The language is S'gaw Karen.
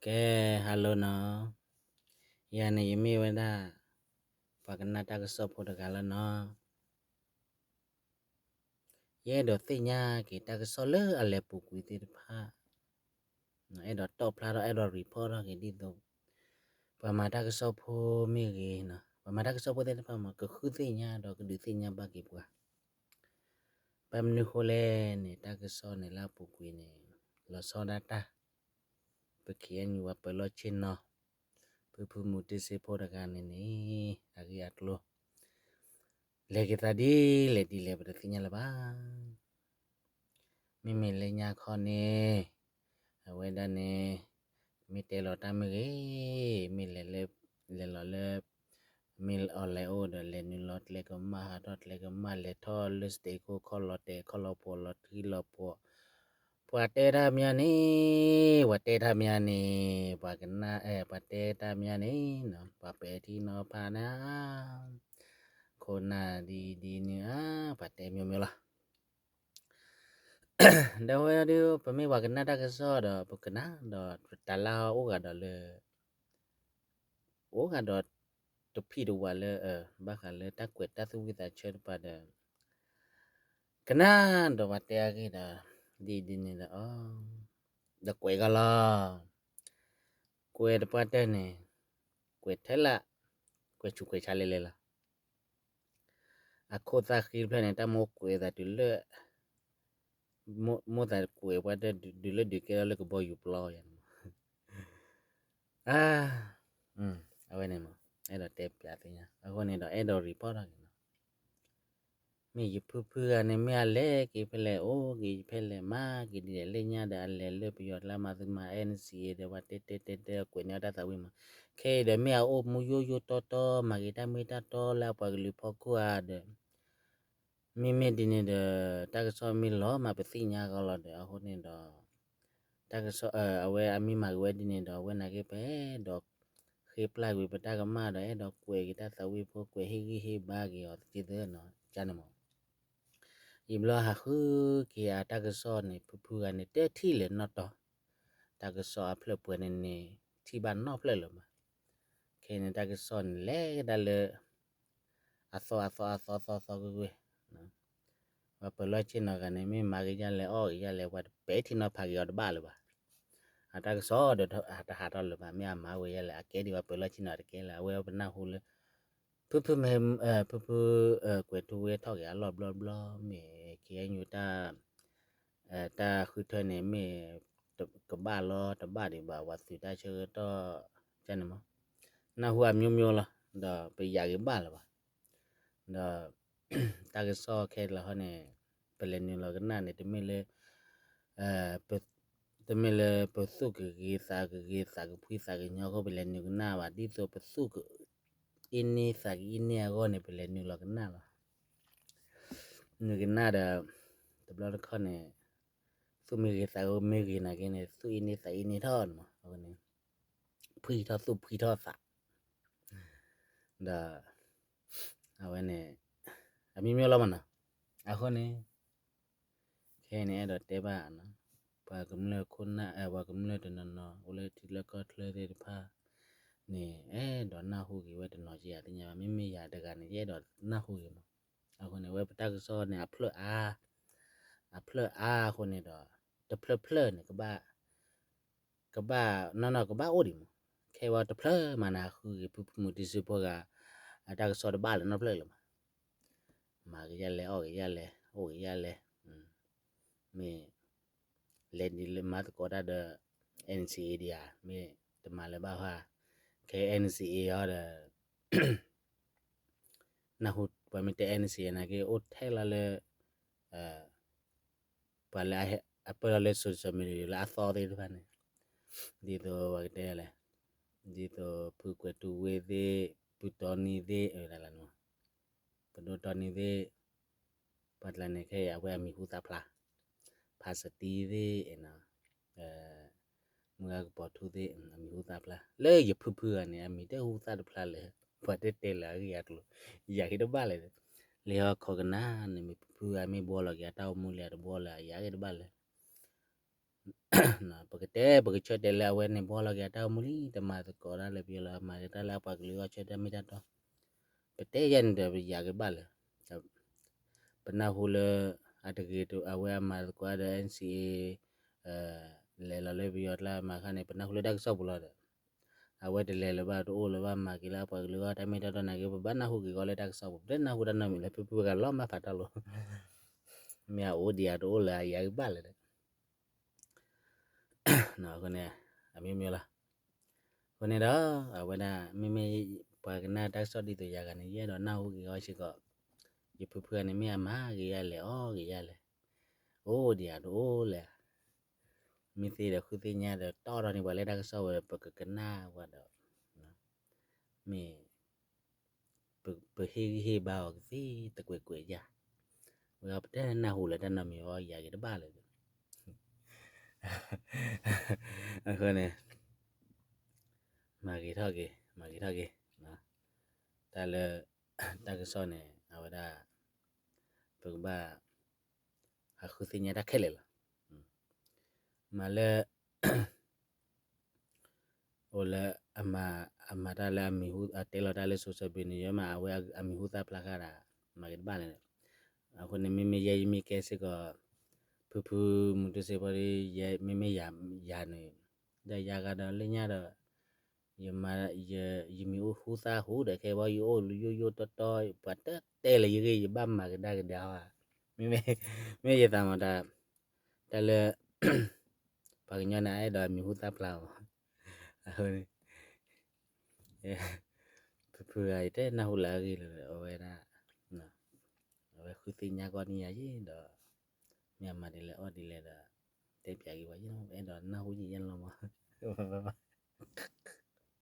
ကဲ, hello နီၤ, ယၤန့ၣ်ယမ့ၢ်ဝဲဒၣ် ပှၤကနၣ်တၢ်ကစီၣ်ဖိတဂၤလီၤနီၤ. ယအဲၣ်ဒိးသ့ၣ်ညါက့ၤတၢ်ကစီၣ်လၢအလဲၤပူၤကွံာ်သ့ၣ်တဖၣ်, အဲၣ်ဒိးတီၣ်ဖျါထီၣ် အဲၣ်ဒိး report ထီၣ်က့ၤဒ်သိး ပှၤမၤတၢ်ကစီၣ်ဖိမ့ၢ်ဂ့ၤ, ပှၤမၤတၢ်ကစီၣ်ဖိသ့ၣ်တဖၣ်မး ကဃုသ့ၣ်ညါဒီးကဒုးသ့ၣ်ညါဘၣ်က့ၤပှၤ. ဘၣ်မနုၤဃိလဲၣ်န့ၣ် တၢ်ကစီၣ်န့ၣ်လၢအပူၤကွံာ်န့ၣ် လီၤဆီဒၣ်တၢ် ပ KNU ပှၤပၢၤလီၢ်ဆ့ၣ်နီၤ ဖုဖုမူတံၢ်စ့ဖိတဂၤန့ၣ်န့ၣ် အဂ့ၢ်အကျိၤ လဲၤက့ၤသးဒ်လဲၣ်ဒ်လဲၣ် ပတသ့ၣ်ညါလၢၤဘၣ်. မ့မ့ၢ်လၢညါခီန့ၣ် အဝဲဒၣ်န့ၣ် မ့ၢ်တဲလီၤတၢ်မ့ၢ်ဂ့ၤ, မ့ၢ်လဲၤလၢ လဲၤလီၤလၢ မ့ၢ်အီၤလဲၤအိၣ်ဒီး လဲၤနုာ်လီၤကျဲကမၣ် ဟးထီၣ်ကျဲကမၣ် လဲၤထီၣ်လၢ stage ခိၣ် ခီၣ်လီၤတဲာ်ခီၣ်လီၤဖှီၣ် လီၤထံလီၤဖှီၣ်, ပှၤတဲတၢ်မံၤန့ၣ်, ပှၤတဲတၢ်မံၤန့ၣ်, ပှၤကနၣ်, ပှၤတဲတၢ်မံၤန့ၣ်, ပှၤပဲာ်ထံနီၤဖးန့ၣ်ဧါ, ခိၣ်နၢ်ဒ်ဒ်န့ၣ်ဧါ, ပှၤတဲမျိုးမျိုးလီၤ. ဒီးဝဲဒၣ် ပမ့ၢ်ပှၤကနၣ်တၢ်ကစီၣ်ဒီး ပကနၣ်ဒီး တၢ်လၢအိၣ်ဂၤဒီးလၢ အိၣ်ဂၤဒီး တဖံးတဝးလၢ ဘၣ်ဃးလၢတၢ်ကွဲးတၢ်သူၣ်ဝံၣ်သးဆၢတပၤဒီး ကနၣ်ဒီးပှၤတဲအဂ့ၢ်ဒီး ဒ်ဒ်န့ၣ်ဒီး ဒီးကွဲးကီလီၤ. ကွဲးတပှၢ်တၢၢ်န့ၣ် ကွဲးထဲလၢ ကွဲးဆူးကွဲးဆါလဲၣ်လဲၣ်လီၤ. အခိၣ်သၣ်ဃံတဖျၢၣ်န့ၣ် တၢ်မိၣ်ကွဲးသးတုၤလၢ မိၣ်သးကွဲးပှၢ်တၢၢ် ဒုးလၢဒုးကဲထီၣ်လၢကဘီယူၤပျီယၤန့ၣ်မး, အဝဲန့ၣ်မး အဲၣ်ဒိးတဲပျးသ့ၣ်ညါ အဃိန့ၣ်ဒီး အဲၣ်ဒိး report ထီၣ်က့ၤနီၤ. မ့ၢ်ယဖုဖုဂၤန့ၣ် မ့ၢ်အလဲၤက့ၤဖဲလဲၣ် အိၣ်က့ၤဖဲလဲၣ် မၤက့ၤဒ်လဲၣ် လၢညါဒီး အလဲၤလၢပယီၤကျါမၤသုမၤ NCA ဒီးပှၤတဲတဲတဲတဲ ကွဲးန့ၢ်အီၤတၢ်သးဝံၣ်မး, ခဲအံၤဒီးမ့ၢ်အအိၣ်မူယိယိတီတီ မၤက့ၤတၢ်မ့ၢ်တၢ်တီလၢအပှၤကလုာ်ဖီခိၣ်ဧါဒီး မ့မ့ၢ်ဒ်န့ၣ်ဒီး တၢ်ကစီၣ်မ့ၢ်လီၤမး ပသ့ၣ်ညါကီးလီၤဒီး အဃိန့ၣ်ဒီး တၢ်ကစီၣ် အဝဲအမ့ၢ်မၤက့ၤဝဲဒ်န့ၣ်ဒီး အဝဲန့ၣ်က့ၤပအဲၣ်ဒိး ဃ့ပျၢ်ကွံာ်ပတၢ်ကမၣ်ဒီး အဲၣ်ဒိးကွဲးက့ၤတၢ်သးဝံၣ်ဖိ ကွဲးဟ့ၣ်ဂံၢ်ဟ့ၣ်ဘါက့ၤအီၤတက့ၢ်သ့နီၤ ကန့ၣ်မး. ယဘျီဟးဃုက့ၤအတၢ်ကစီၣ်န့ၣ် ဖုဖုဂၤန့ၣ် တထံၣ်လဲၤနီၢ်တီၤ တၢ်ကစီၣ်အဖျၢၣ်ပှဲၤန့ၣ်န့ၣ် ထံၣ်ဘၣ်နီတဖျၢၣ်လၢၤမး. ခဲအံၤန့ၣ် တၢ်ကစီၣ်န့ၣ် လဲၤကဒါလၢ အသီအသီအသီသီသီကွ့ၢ်ကွ့ၢ်, ပှၤပၢၤလီၢ်ဆ့ၣ်နီၤဂၤန့ၣ် မ့ၢ်မၤက့ၤဒ်လဲၣ် အီၣ်က့ၤဒ်လဲၣ် ပှၤတပဲာ်ထံနီၤဖးက့ၤအီၤတဘၣ်လၢၤဘၣ်. အတၢ်ကစီၣ်ဒီးတဟးထီၣ်လၢၤဘၣ် မ့ၢ်အမၤဝဲဒ်လဲၣ် အကဲဒံး ပှၤပၢၤလီၢ်ဆ့ၣ်နီၤတကဲလၢၤ အဝဲပနၢ်ဟူလၢ ဖုဖုမ့ၢ် ဖုဖု ကွဲးထူဝ့ၣ်ထီၣ်က့ၤအလီၢ်ဘျီဘျီ မ့ၢ် KNU တၢ် တၢ်ဃုထၢန့ၣ် မ့ၢ်ကဘၣ်လီၤတဘၣ်ဒံးဘၣ် ပှၤသုးတၢ်ဆၢကတီၢ် ကန့ၣ်မး နၢ်ဟူအမျိုးမျိုးလီၤ ဒီးပယၤက့ၤဘၣ်လၢၤဘၣ်. ဒီး တၢ်ကစီၣ်ခဲလၢာ်ဟီန့ၣ် ပလဲၤနုာ်လီၤကနၣ်န့ၣ် တမ့ၢ်လၢ တမ့ၢ်လၢပသူၣ်ကဂ့ၤသးကဂ့ၤ သးကဖှံသးကညီအဃိ ပလဲၤနုာ်ကနၣ်ဘၣ် ဒ်သိးပသူၣ်ကအ့န့ သးကအ့န့အဂီၢ်န့ၣ် ပလဲၤနုာ်လီၤကနၣ်လီၤ. နုာ်ကနၣ်ဒီး တဘျီတခီၣ်န့ၣ် သူၣ်မ့ၢ်ဂ့ၤသးမ့ၢ်ဂ့ၤနာ်က့န့ၣ် သူၣ်အ့န့သးအ့န့ထီၣ်န့ၣ်မး အဝဲန့ၣ် ဖှံထီၣ်သူၣ်ဖှံထီၣ်သး ဒီး အဝဲန့ၣ် အမျိုးမျိုးလီၤမးနီၤ. အဃိန့ၣ် ခဲအံၤန့ၣ် အဲၣ်ဒိးတဲဘၣ် ပှၤကမျၢၢ်ခိၣ်နၢ် ပှၤကမျၢၢ်တနီၤနီၤ အိၣ်လၢထံချၢကီၢ်ချၢသ့ၣ်တဖၣ်န့ၣ် အဲၣ်ဒိးနၢ်ဟူက့ၤဝဲတနီၤက့ၤ ယသ့ၣ်ညါဘၣ် မ့မ့ၢ်ယၤတဂၤန့ၣ် ယအဲၣ်ဒိးနၢ်ဟူက့ၤမး. အဃိန့ၣ် ဝဲပတၢ်ကစီၣ်န့ၣ် အဖျၢၣ်အါ အဖျၢၣ်အါအဃိန့ၣ်ဒီး တဖျၢၣ်ဖျၢၣ်န့ၣ် ကဘၣ် ကဘၣ်နီၢ်နီၢ်ကဘၣ်အိၣ်ဒံးမး. ခဲအံၤဝဲတဖျၢၣ်မးန့ၣ် ဃုက့ၤဖုဖုမူတံၢ်စ့ဖိဂၤ အတၢ်ကစီၣ်တဘၣ်လၢၤနီတဖျၢၣ်လၢၤမး. မၤက့ၤဒ်လဲၣ် အီၣ်က့ၤဒ်လဲၣ် အိၣ်က့ၤဒ်လဲၣ် မ့ၢ် လဲၤဒ်လဲၣ်မၤသကိးတၢ်ဒီး NCA ဒံးဧါ မ့ၢ်တမၤလၢၤဘၣ်ဧါ. ခဲ NCA အံၤဒီး နၢ်ဟူပှၤမ့ၢ်တဲ NCA နာ်က့ အိၣ်ထဲလီၤလၢ ပှၤလၢအပၢၢ်လီၤလၢ social media လၢအသီသ့ၣ်တဖၣ်န့ၣ် ဒ်သိးပှၤကတဲလဲၣ် ဒ်သိးဖုကွဲးထူဝ့ၣ်သ့ၣ် ဖုတီနံသ့ၣ် ပဒိၣ်တီနံသ့ၣ် ပှၤကျါန့ၣ် ခဲအံၤ အဝဲအမံၤဟူသၣ်ဖျါ ဖါစတံသ့ၣ် မုၢ်ဂၤကပီၤထူသ့ၣ် အမံၤဟူသၣ်ဖျါ လၢယဖုဖုဂၤန့ၣ် အမံၤတဟူသၣ်တဖျါလၢၤ ပှၤတတဲလၢၤအဂ့ၢ်အကျိၤ ယၤက့ၤတဘၣ်လဲၣ်. လံာ်ဟီၣ်ခိၣ်ကနၣ်န့ၣ် မ့ၢ်ဖုဖုဂၤမ့ၢ်ဘှီလီၤက့ၤအတၢ်အိၣ်မူလံအတဘှီလၢၤ ယၤက့ၤတဘၣ်လဲၣ်. ပကတဲပကဆၢတဲာ်လၢအဝဲန့ၣ်ဘှီလီၤက့ၤအတၢ်အိၣ်မူလံ တမၤသကိးတၢ်လၢပယီၤလၢအမၤတၢ်လၢအပှၤကလုာ်ဂီၢ်ဆၢတၢ်မ့ၢ်တၢ်တီ, ပတဲယဲန့ၣ်ဒီးပယၤကဘၣ်လၢၤ ပနၢ်ဟူလၢ အတဂ့ၤ အဝဲအမၤသကိးဒီး NCA လဲၤလီၤလၢပယီၤကျါမၤခါန့ၣ် ပနၢ်ဟူလၢတၢ်ကစီၣ်ပူၤလီၤဒီး အဝဲတလဲၤလၢၤဘၣ်တအိၣ်လၢၤဘၣ်မၤက့ၤလၢအပှၤကလုာ်ဂီၢ်တၢ်မ့ၢ်တၢ်တီနာ်က့ ပဘၣ်နၢ်ဟူက့ၤကီးလၢတၢ်ကစီၣ်ပူၤ ပတနၢ်ဟူတၢ်နီတမံၤလၢ ဖုဖုဂၤလီၤမၢ်ဖးတၢ်လိၤ မ့ၢ်အအိၣ်ဒံးဧါတအိၣ်လၢၤအယၤကဘၣ်လၢၤဒီး အဃိန့ၣ် အမျိုးမျိုးလီၤ. အဃိန့ၣ်ဒီး အဝဲဒၣ် မ့မ့ၢ်ပှၤကနၣ်တၢ်ကစီၣ်ဒ်သိးယၤဂၤန့ၣ် ယအဲၣ်ဒိးနၢ်ဟူက့ၤအီၤစ့ၢ်ကီး ယဖုဖုဂၤန့ၣ်မ့ၢ်အမၤက့ၤယၤလဲၣ် အီၣ်က့ၤယၤလဲၣ် အိၣ်ဒံးဧါတအိၣ်လၢၤ မ့ၢ်သ့ဒီးဃုသ့ၣ်ညါဒီးတီၢ်ထီၣ်န့ၢ်ပှၤလၢတၢ်ကစီၣ်ဝဲဒီး ပကကနၣ်ဝဲဒီး မ့ၢ် ပဟ့ၣ်ဂံၢ်ဟ့ၣ်ဘါအီၤကသ့တကွဲးကွဲးယၤ ဝဲပတဲနၢ်ဟူလၢတၢ်နီတမံၤအီၤ ယၤက့ၤတဘၣ်လၢၤ အဃိန့ၣ် မၤဂ့ၤထီၣ်က့ၤ မၤဂ့ၤထီၣ်က့ၤ တၢ်လၢ တၢ်ကစီၣ်န့ၣ် အဝဲဒၣ် ပကဘၣ် ဟးဃုသ့ၣ်ညါတၢ်ခဲလၢာ်လီၤ. မၤလၢ အိၣ်လၢ အမၤတၢ်လၢအမံၤဟူ အတဲလီၤတၢ်လၢ social media မး အဝဲအမံၤဟူသၣ်ဖျါဃာ်ဒၣ် မၤက့ၤတဘၣ်လဲၣ်. အဃိန့ၣ် မ့မ့ၢ်ယဲယမ့ၢ်ကဲစ့ၢ်ကီး ဖုဖုမူတူစ့ဖိဒီး ယဲမ့မ့ၢ်ယၤန့ၣ် ဒီးယၤဂၤဒီးလၢညါဒီး ယမၤ ယမံၤဟူသၣ်ဟူဒီး ခဲအံၤဘၣ်ယအိၣ်ယိယိတီတီ ပှၤတတဲလၢၤယဂ့ၢ် ယဘၣ်မၤကဒါကဒါဘၣ်. မ့မ့ၢ် မ့ၢ်ယသးမၤတၢ် တၢ်လၢ ပှၤကညီန့ၣ် အဲၣ်ဒိးမံၤဟူသၣ်ဖျါမး အဃိန့ၣ် ဖုဖုဂၤ ယတဲနၢ်ဟူလၢအဂ့ၢ်လၢ အဝဲဒၣ် အဝဲဃုသ့ၣ်ညါကီးန့ၢ်ယၤယ့ၣ်ဒီး မ့ၢ်အမၤဒ်လဲၣ်အီၣ်ဒ်လဲၣ်ဒီး တဲပၠးက့ၤဝဲယ့ၣ်လီၤ အဲၣ်ဒိးနၢ်ဟူယ့ၣ်ယဲၣ်လီၤမး